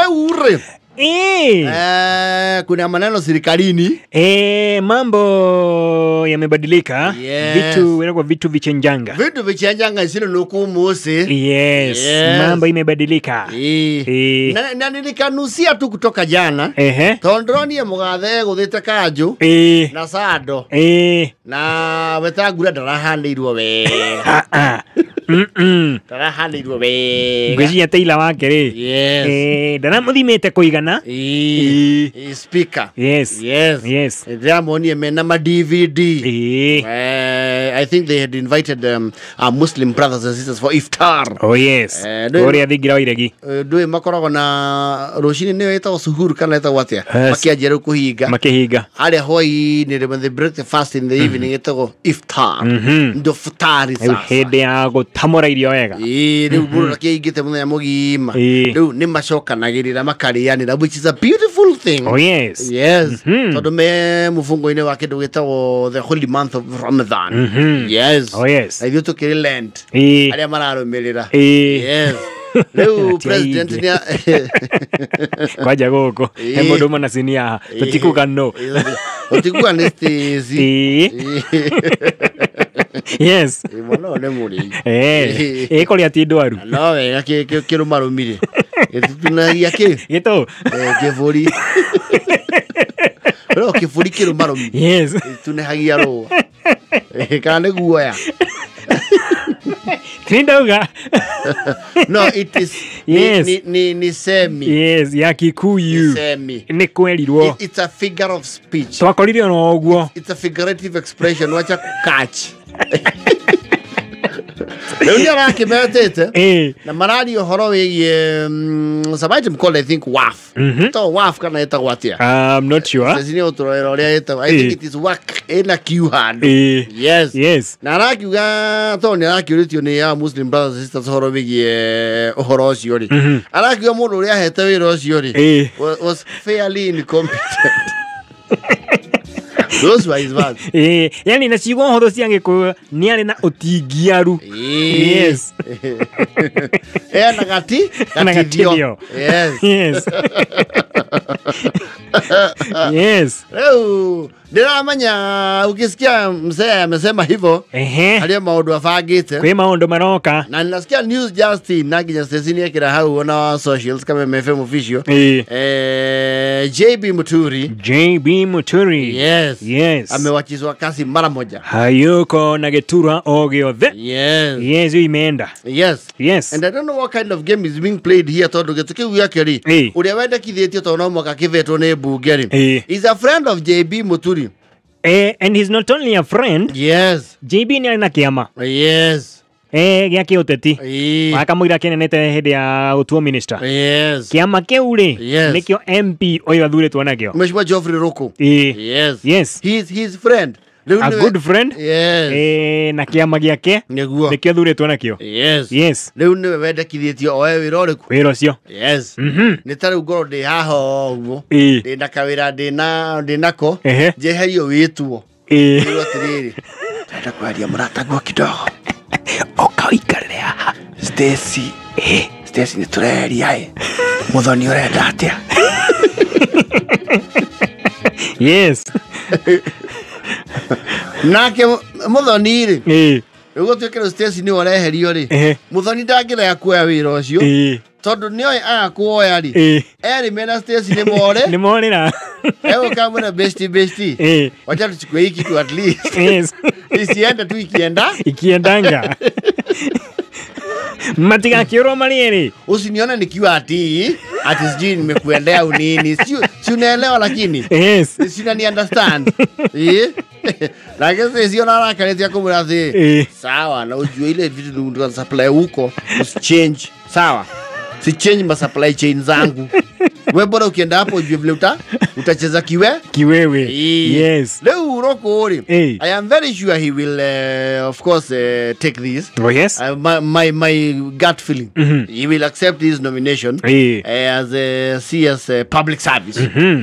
Rĩu rĩ, kuna maneno serikalini. Mambo yamebadilika. Yes. Vitu inakuwa vitu vichenjanga. Vitu vichenjanga isilo nukumusi. Yes. Yes. Mambo imebadilika. Na nilikanusia tu kutoka jana. Tondronie mugathe guthite kanju. Na sando. Na wetangura ndarahanĩirwo wega. Ndarahanĩirwo wega. Ngwĩciria tailor wake rĩ. Yes. Ndaramuthimĩte kũigana. Speaker. Yes. Yes. Yes. Ndĩramonie mena ma DVD. I think they had invited our Muslim brothers and sisters for iftar. Oh yes. Ũrĩa thingira wa iregi. Ndũĩ makoragwo na rũcinĩ nĩyo ĩtagwo suhuru kana ĩtagwo atĩa? Makĩanjia rĩu kũhinga. Makĩhinga. Harĩa hwaĩ-inĩ when they break the fast in the evening ĩtagwo iftar. Ndo futari sasa. Hĩndĩ ya gũtamũra irio wega. Rĩu mũndũ akĩingĩte mũthenya mũgima. Rĩu nĩ macokanagĩrĩra makarĩanĩra, which is a beautiful thing. Oh yes. Yes. Tondũ me mũbungo-inĩ wa kĩndũ gĩtagwo the holy month of Ramadan. Yes. Oh yes. Na ithuĩ tũkĩrĩ Lent. Arĩa mararũmĩrĩra. Yes. Rĩu president nĩ kwanja gũkũ he mũndũ ũmwe na cinia haha tũtikuga no. Tũtikuga nĩ Stacy. Yes. Mwana ũyũ nĩ mũrĩi. Ĩkũrĩa ti ndwaru. No wega kĩrũmarũmire. Gĩtutunagia kĩ? Gĩtũ. Kĩbũri. No kĩbũri kĩrũmarũmi. Yes. Gĩtunehagia rũa. Kana nĩ guoya. Tindauga. No, it is. Yes. Ni semi. Yes, ya Kikuyu. Ni semi. Ni kwerirwo. It's a figure of speech. Twakorire ono ũguo. It's a figurative expression. Wacha catch. Rĩu nĩ arakĩmetĩte. Na mararia ũhoro wĩgiĩ some item called, I think, WAF. To WAF kana ĩtagwo atĩa? I'm not sure. Cecini ũtũrorera ũrĩa ĩtagwo. I think it is WAC ĩna Q handũ. Yes. Yes. Na arakiuga tondũ nĩ arakĩũrĩtio nĩ a Muslim brothers and sisters ũhoro wĩgiĩ ũhoro ũcio rĩ. Arakiuga mũndũ ũrĩa ahete wĩra ũcio rĩ was fairly incompetent. Those were his words. Yani na ciugo hũthũ cia Gĩkũyũ nĩ arĩ na ũtingiaru. Yes. Na gati gatithio. Yes. Yes. Yes. Rĩu ndiramenya ukisikia mzee amesema hivyo harĩa maũndũ abangĩte. Kwĩ maũndũ maroka. Na ninasikia news Justin na nginya Stacy ekĩra hau ona socials kama MFM official. JB Muturi. JB Muturi. Yes. Yes. Amewachizwa kazi mara moja. Hayuko na gĩturwa o gĩothe. Yes. Yes, imeenda. Yes. Yes. And I don't know what kind of game is being played here tondũ gĩtũ kĩu gĩake rĩ ũrĩa wendekithĩtio tondũ no mwaka kĩvetwo nĩ mbunge rĩ. Is a friend of JB Muturi. And he's not only a friend. Yes. JB nĩ arĩ na kĩama. Yes. Gĩa kĩũteti. Akamũira kĩnenete hĩndĩ ya gũtuo minister. Yes. Kĩama kĩu rĩ nĩkĩo MP ũyũ athurĩtwo nakĩo. Mheshimiwa Geoffrey Ruku. Yes. Yes. He's his friend. A good friend. Yes. Na kĩama gĩake nĩguo nĩkĩo athurĩtwo nakĩo. Yes. Yes. Rĩu nĩwe wendekithĩtio oe wĩra ũrĩkũ? Wĩra ũcio. Yes. Nĩ ta rĩu ngorwo ndĩ haha ũguo. Ndĩ na kawĩra ndĩ nako. Njeherio wĩtuo. Wĩrwo atĩrĩrĩ. Tũrenda kwaria mũrataguo kidogo. Oka ũikarĩre haha. Stacy. Stacy nĩ tũreria ĩ. Mũthoni ũrenda atĩa? Yes. Nake Muthoni rĩ rĩu gũtuĩke rĩu Stacy nĩwe ũreherio rĩ Muthoni ndangĩrega kuoya wĩra ũcio tondũ nĩoĩ aga kuoya rĩ erĩ mena Stacy nĩ more nĩ morĩra egũka mwĩra bestie bestie wacha tuchukue hii kitu at least. Yes. Isiende tu ikienda ikiendanga matigakĩũrwo marĩ erĩ. Usinione nikiwa ati ati sijui nimekuendea au nini. Si unaelewa lakini. Yes. Si unani understand. Lakini sio na haraka ya kumwambia ati sawa na ujue ile vitu ndio supply huko usichange. Sawa. Si change ma supply chain zangu. Wewe bora ukienda hapo ujue vile utacheza kiwewe. Yes. Leo Ruku ri. I am very sure he will of course take this. Oh yes. My gut feeling. He will accept his nomination as a CS public service.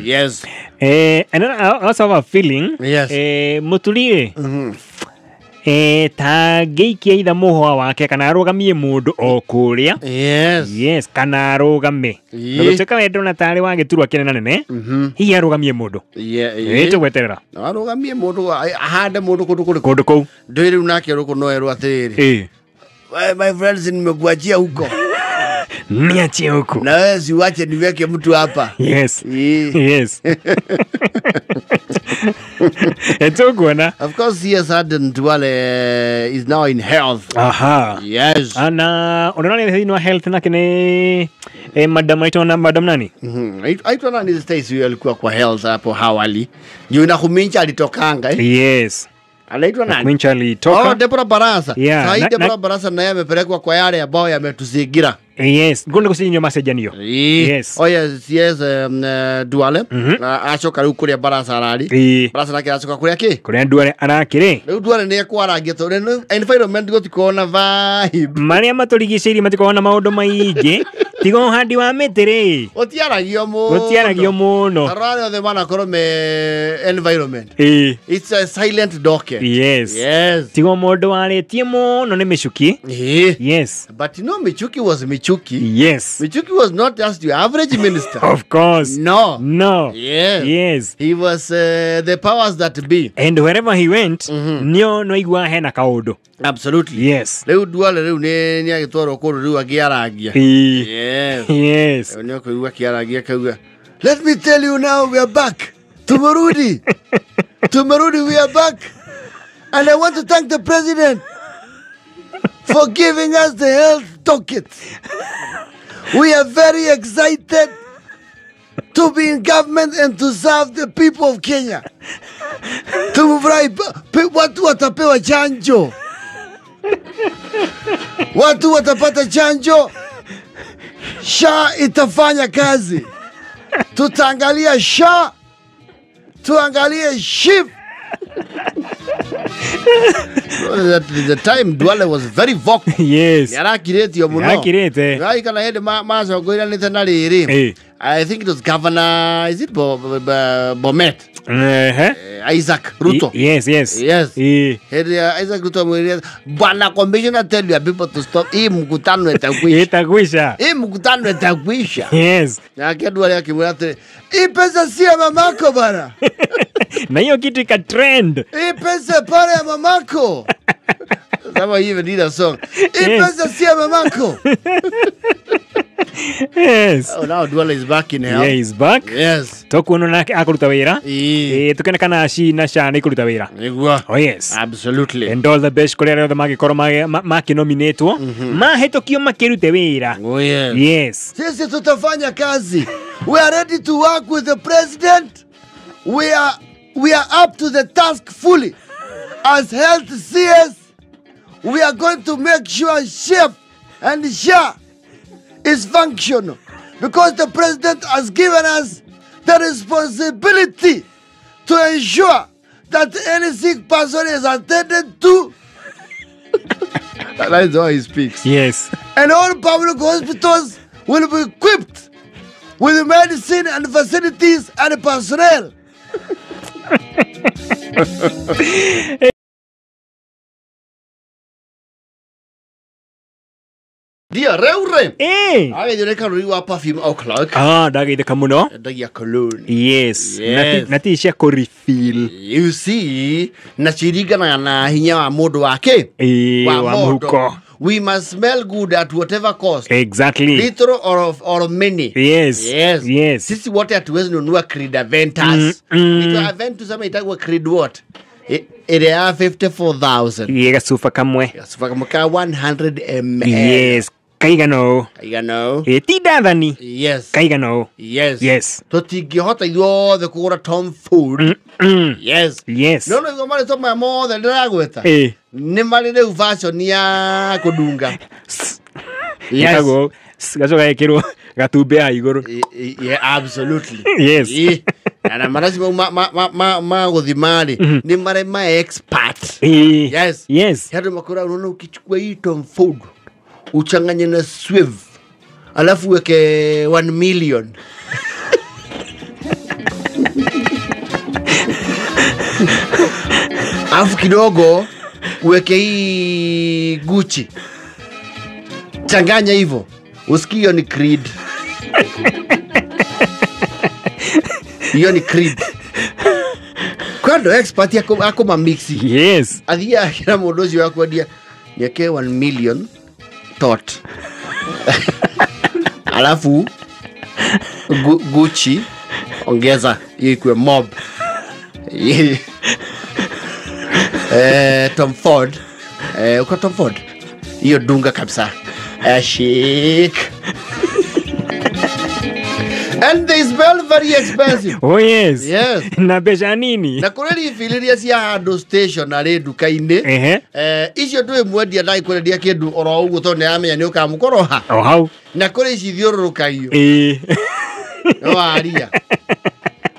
Yes. And I also have a feeling. Yes. Muturi. Tangĩikia itha mũhwa wake kana arũgamie mũndũ o kũrĩa. Yes. Yes, kana arũgame. Ĩĩ. Gũtuĩka we ndona tarĩ wa gĩturwa kĩnene nene. Hihi arũgamie mũndũ. Yeah, Ĩĩ tũgweterera. Arũgamie mũndũ ahande mũndũ kũndũ kũrĩkũ. Kũndũ kũu. Ndũĩ rĩu nake rũkũ no erwo atĩrĩrĩ. Ĩĩ. "Wewe, my friends, nimekuachia huko. Niachie huku. Na wewe si uache niweke mtu hapa." Yes. Ĩĩ. Yes. Tũkuona. Of course, yes, Aden Duale is now in health. Aha. Yes. Ana unaona ni thĩinĩ wa health nake nĩ madam aitwa na madam nani? Aitwa nani Stacy huyo alikuwa kwa health hapo awali. Juu na Khumincha alitokanga eh? Yes. Anaitwa nani? Mincha alitoka. Oh, Deborah Barasa. Yeah, Sasa hii Deborah Barasa naye amepelekwa kwa yale ambayo yametuzingira. Yes. Ngũndũ gũcinyo macenjanio. Yes. Oh yes, yes, Duale. Acoka rĩu kũrĩa Barasa ararĩ. Ĩĩ. Barasa nake aracoka kũrĩa kĩ? Kũrĩa Duale arakĩrĩ. Rĩu Duale nĩ ekwarangia tondũ environment gũtikoragwo na vibe. Marĩa matũrigicĩirie matikoragwo na maũndũ maingĩ. Tiga ũhandi wa mĩtĩ rĩ. Gũtiaragio mũno. Gũtiaragio mũno. Arĩa othe manakorwo me environment. Ĩĩ. It's a silent docket. Yes. Yes. Tiga mũndũ warĩtie mũno nĩ mĩcuki. Eh. Yes. But you know, Michuki was Michuki. Yes. Michuki was not just your average minister. Of course. No. No. Yes. Yes. He was the powers that be. And wherever he went, nio no igua hena kaũndũ. Absolutely. Yes. Rĩu Duale rĩu nĩ agĩtwarwo kũndũ rĩu akĩarangia. Ĩĩ. Yes. Yes. Rĩu nĩ ũkũigua akĩarangia akauga, "Let me tell you now, we are back. Tumerudi. Tumerudi, we are back. And I want to thank the president for giving us the health docket. We are very excited to be in government and to serve the people of Kenya. Tumefurahi, watu watapewa chanjo. Watu watapata chanjo. SHA itafanya kazi. Tutaangalia SHA, tuangalie SHIF." The time Duale was very vocal. Yes. Yarakirĩtio mũno. Yarakirĩte. Yaikana hĩndĩ macongoiranĩte na rĩrĩ. Ĩĩ. I think it was Governor, is it Bomet? Ehe. Isaac Ruto. Yes, yes. Yes. Ĩĩ. Hĩndĩ ya Isaac Ruto amwĩrire, "Bwana commissioner, tell your people to stop. Hii mkutano itakwisha. Ĩtakwisha. Hii mkutano itakwisha." Yes. Nake Duale akimwĩra atĩrĩ, "Hii pesa si ya mamako bana. Na hiyo kitu ika trend. Hii pesa pale ya mamako." Someone even did a song. Hii Yes. pesa si ya mamako. Yes. Oh, now Duale is back in hell. Yeah, he's back. Yes. Tokuona nake akũruta wĩra. Ĩĩ. Ĩĩ, tũkĩone kana SHI na SHA nĩ ikũruta wĩra. Nĩguo. Oh yes. Absolutely. And all the best kũrĩ arĩa othe mangĩkorwo makĩnominĩtwo mahĩtũkio makĩrute wĩra. Oh yes. Yes. Sisi tutafanya kazi. We are ready to work with the president. We are up to the task fully. As health CS, we are going to make sure SHIF and SHA is functional, because the president has given us the responsibility to ensure that any sick person is attended to. That is how he speaks. Yes. And all public hospitals will be equipped with medicine and facilities and personnel. Ndio reure. Eh. Agethioneka rũri wa perfume o'clock. Ah, ndageithĩka mũno. Endagia cologne. Yes. Yes. Na ti cia kũ refill. You see, na ciringanaga na hinya wa mũndũ wake. Ĩĩ, wa mondo. mũhuko. We must smell good at whatever cost. Exactly. Little or many. Yes. Yes. Yes. Sisi wote hatuwezi nunua Creed Aventus. Itwa Aventus ama itagwa Creed what? Ĩrĩa ya 54,000. Ĩĩ, gacuba kamwe. Gacuba kamwe ka 100 ml. Yes. Kaigana ũũ. Kaigana ũũ. Ĩĩ, ti ndathani. Yes. Kaigana ũũ. Yes. Yes. Tũtingĩhota ithuothe kũgũra Tom Ford. Yes. Yes. No no marĩtwa maya mothe ndĩragweta. Ĩĩ. Nĩ marĩ rĩu version ya kũdunga. Yes. Gacoka gacoka gekĩrwo gatumbĩ haha igũrũ. Yeah, absolutely. Yes. Ĩ. Na maraci mau ma gũthima rĩ, nĩ marĩ ma expert. Ĩĩ. Yes. Yes. Andũ makwĩra unaona ukichukua hii Tom Ford uchanganye na Swift alafu uweke 1 million. Alafu kidogo Uweke hii Gucci. Changanya hivyo. Usikii hiyo ni Creed. Hiyo ni Creed. Kwando expert yako ma mixi. Yes. Athia kila mundu ucio wa kwendia nieke 1 million tot. Alafu Gucci ongeza hiyo ikuwe mob. Tom Ford. Uko Tom Ford. Hiyo dunga kabisa. Chic. And they smell very expensive. Oh yes. Yes. Na mbeca nini? Na kũrĩ refill iria cia handũ stationary nduka-inĩ. Icio ndũĩ mwendia ndagĩkwenderia kĩndũ oro ũguo tondũ nĩaramenya nĩ ũkamũkoroha. O hau. Na kũrĩ ici ithiũrũrũkagio. No waria.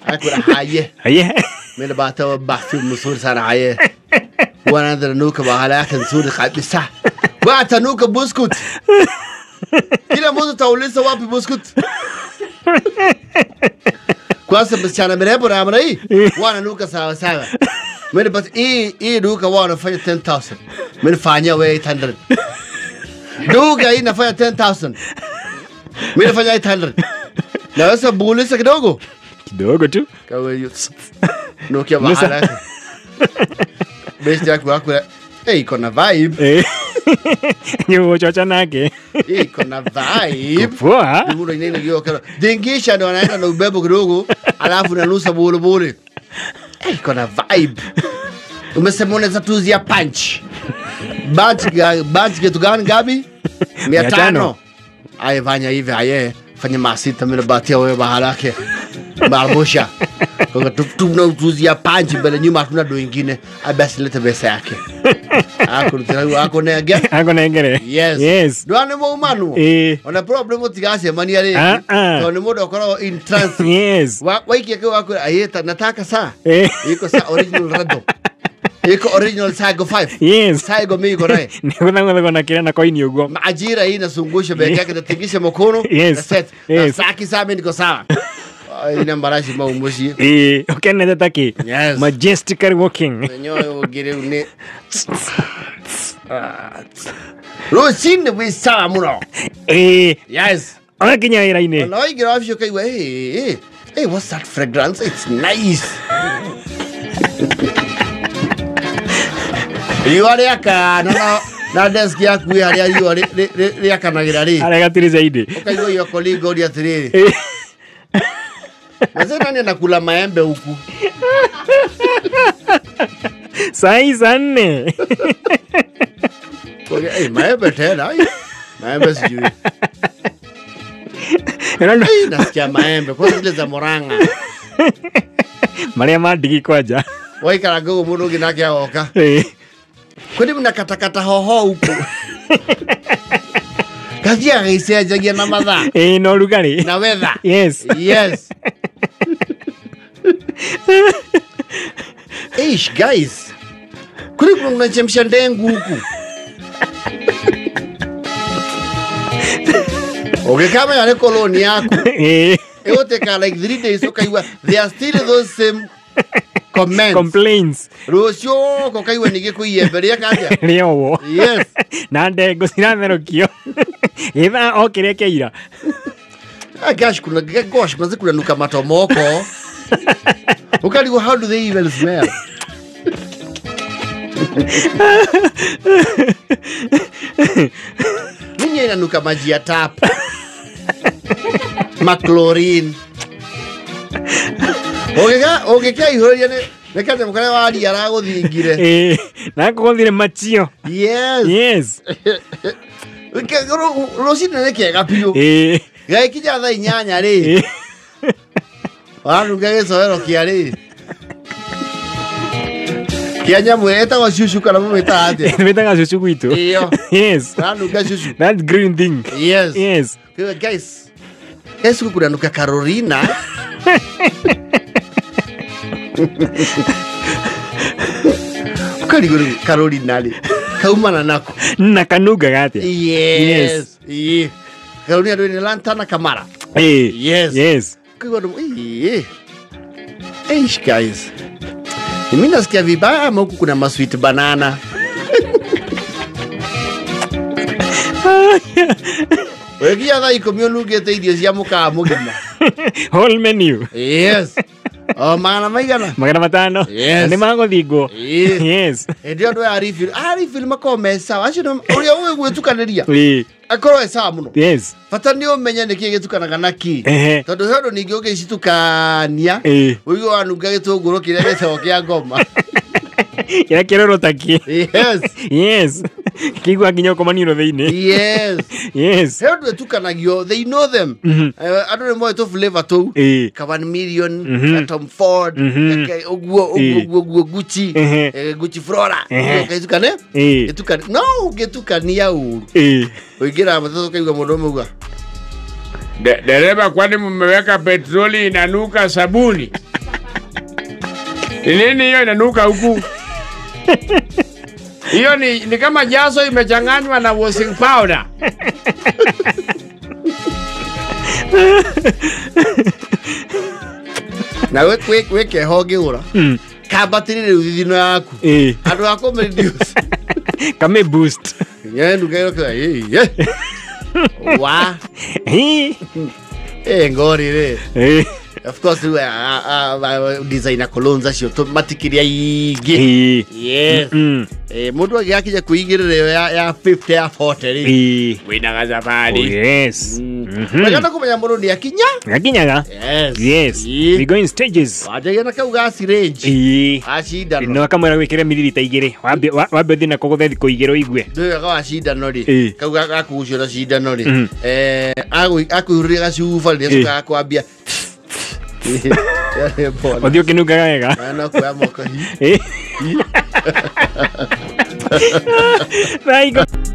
Akwĩra haye. Haye. Mimi bata bafu mzuri sana haye. Wanaanza bahala yake nzuri kabisa. Watanuka buskut. Kila mtu tauliza wapi buskut. Kwanza msichana mrembo na amna hii wananuka sawa sawa. Mimi basi hii duka wanafanya 10,000. Mimi nafanya wewe 800. Duka hii nafanya 10,000. Mimi nafanya 800. Na sasa bulisa kidogo. Kidogo tu. Kawe hiyo. Nukia bahala. Best yako wako. Hey, iko na vibe. Ni uchocha nake. Iko na vibe. Poa. Ni nini hiyo kero. Dingisha ndo anaenda na ubebo kidogo, alafu nanusa bole bole. Hey, iko na vibe. Umesema unaweza tuzia punch. Batch kitu gani ngapi? 500. Aye fanya hivi aye. Fanya masita mimi batia wewe bahalake. Barbosha. Kwa tunatuzia punch mbele nyuma hatuna do ingine. Basi leta pesa yake. Ako nege. Ako nengere. Yes. Yes. Ndwane mo umanu. Ona problem utigacemania rĩngĩ. Tondũ nĩ mũndũ akoragwo in trance. Yes. Waikia kĩu akwĩra ayeta nataka saa. Iko saa original rado. Iko original Saigo 5. Yes. Saigo mimi iko naye. Nĩgũthang'ũthang'o na kĩrĩa na koini ũguo. Majira hii nasungusha begi yake natingisha mkono. Yes. Na set. Yes. Na saki saa mimi niko sawa. Ina mbarashi maumushi. Ukenete taki. Yes. Majestically walking. Nyoyo gire une. Rũcinĩ wĩ sawa mũno. Yes. Ũgakinya wĩra-inĩ. Ona waingĩra wabici ũkaigua, hey, hey, what's that fragrance? It's nice. Riũa rĩakana na desk yaku ĩ harĩa riũa rĩakanagĩra rĩ. Harĩa gatirica-inĩ. Ũkaigua your colleague oria atĩrĩrĩ. Mzee nani anakula maembe huku? Saa hii saa 4. Hey, maembe tena. Maembe sijui. Nasikia maembe kwanza zile za Murang'a. Maria mandigi kwanja. Waikara ngogo mũndũ ũngĩ nake agoka. Kwani mnakatakata hoho huku? Kathiaga gĩcenjagia na mathaa. Na ũrugarĩ. Na weather. Yes. Yes. Eish guys. Kuri kuna unachemsha ndengu huku. Okay, kama yale koloni yako. Ĩgũteka like 3 days ũkaigua there are still those same comments. Complaints. Rũciũ ũkaigua ningĩ kwĩ iembe rĩeka atĩa? Rĩowo. Yes. Na ndengũ ciratherũkio. Gĩthaa o kĩrĩa kĩa ira. Gosh, kuna gosh, maze kuna nuka matomoko. Ukarigwo how do they even smell? Ninyi inanuka maji ya tap. Machlorine. Ũngĩka ihũrĩria nĩ kanyamũ karĩa waria aragũthingire. Na ngũgũthire machio. Yes. Yes. Rũcinĩ nĩ kĩega biũ. Gagĩkinya thaa 8 rĩ. Waranunga gĩcoero kĩa rĩ. Kĩa nyamũ ĩtagwo cucu kana mũmĩtaga atĩa? Mĩtaga cucu gwitũ. Ĩyo. Yes. Waranunga cucu. That green thing. Yes. Yes. Guys, guys kunanuka Carolina. Ukarigwo Carolina rĩ kaumana nako. Na kanugaga atĩa? Yes. Yes. Carolina ndũĩ nĩ Lantana Kamara. Yes. Yes. Eish guys. Mimi nasikia vibaya ama huku kuna masweet banana. Weginya thaa 10 ũnungĩte irio cia mũkawa mũgima. Whole menu. Yes. O magana maigana? 500. Yes. Nĩ magũthingwo. Yes. Yes. Hĩndĩ ĩyo andũ aya refill, a refill makoragwo me sawa. Acio nĩ ũrĩa ũĩ gwĩtukanĩria. Ĩĩ. Akorwo e sawa mũno. Yes. Bata nĩ ũmenye nĩkĩ gĩtukanaga na kĩ. Ehe. Tondũ he ũndũ ningĩ ũngĩcitukania. Ĩĩ. Ũigue wanunga gĩtũngũrũ kĩrĩa gĩtagwo kĩa ngoma. Kĩrĩa kĩrorota kĩ. Yes. Yes. Kĩigua nginya ũkomaniro thĩinĩ. Yes. Yes. He ũndũ ĩtukanagio, they know them. Andũ nĩ moĩ tũ flavor tũu. Ĩĩ. Ka 1 million, Mhm. ka Tom Ford, Mhm. ka ũguo Ĩĩ. ũguo ũguo Gucci, Ehe. Gucci Flora. Ehe. Ũgaitukane? Ĩĩ. Ĩtukane. No ũngĩtukania ũru. Ĩĩ. Ũingĩraga matatũ ũkaigua mũndũ ũmwe auga, Dereva, kwani mmeweka petroli inanuka sabuni? Ni nini hiyo inanuka huku? Hiyo ni kama jaso imechanganywa na washing powder. Na wĩkeho ngĩgũra. Kambatĩrĩ rĩu thithino yaku. Ĩĩ. Andũ a kũmĩreduce. Kame boost. Nyenduka ĩyo ĩĩ. Wa. Ĩĩ. Ĩ ngori rĩ. Ĩĩ. Of course rĩu designer colognes acio matikĩrĩ aingĩ. Ĩĩ. Yes. Mũndũ agĩgakinya kwĩigĩrĩra ĩyo ya 50 ya 40 rĩ. Ĩĩ. Winaga Oh, safari. yes. Mhm. Wega kũmenya mũndũ nĩ akinya. Gakinyaga. Yes. Yes. Ĩĩ. We go in stages. Wanjagia na kau ga syringe. Ĩĩ. Ga cindano. No akamwĩra gwĩkĩre mililita 2. Wambe ũthiĩ nako gũthe thikũ 2 ũigue. Ndũĩ wega wa cindano rĩ. Ĩĩ. Kau ga kũgucio na cindano rĩ. Mhm. Akũihũrĩria gacuba rĩ Ĩĩ. acokaga kwambia. Yarĩ mbona. Ũthiĩ ũkĩnungaga wega. Na no kuoya moko hi. Ĩĩ. Thaa ikũmi.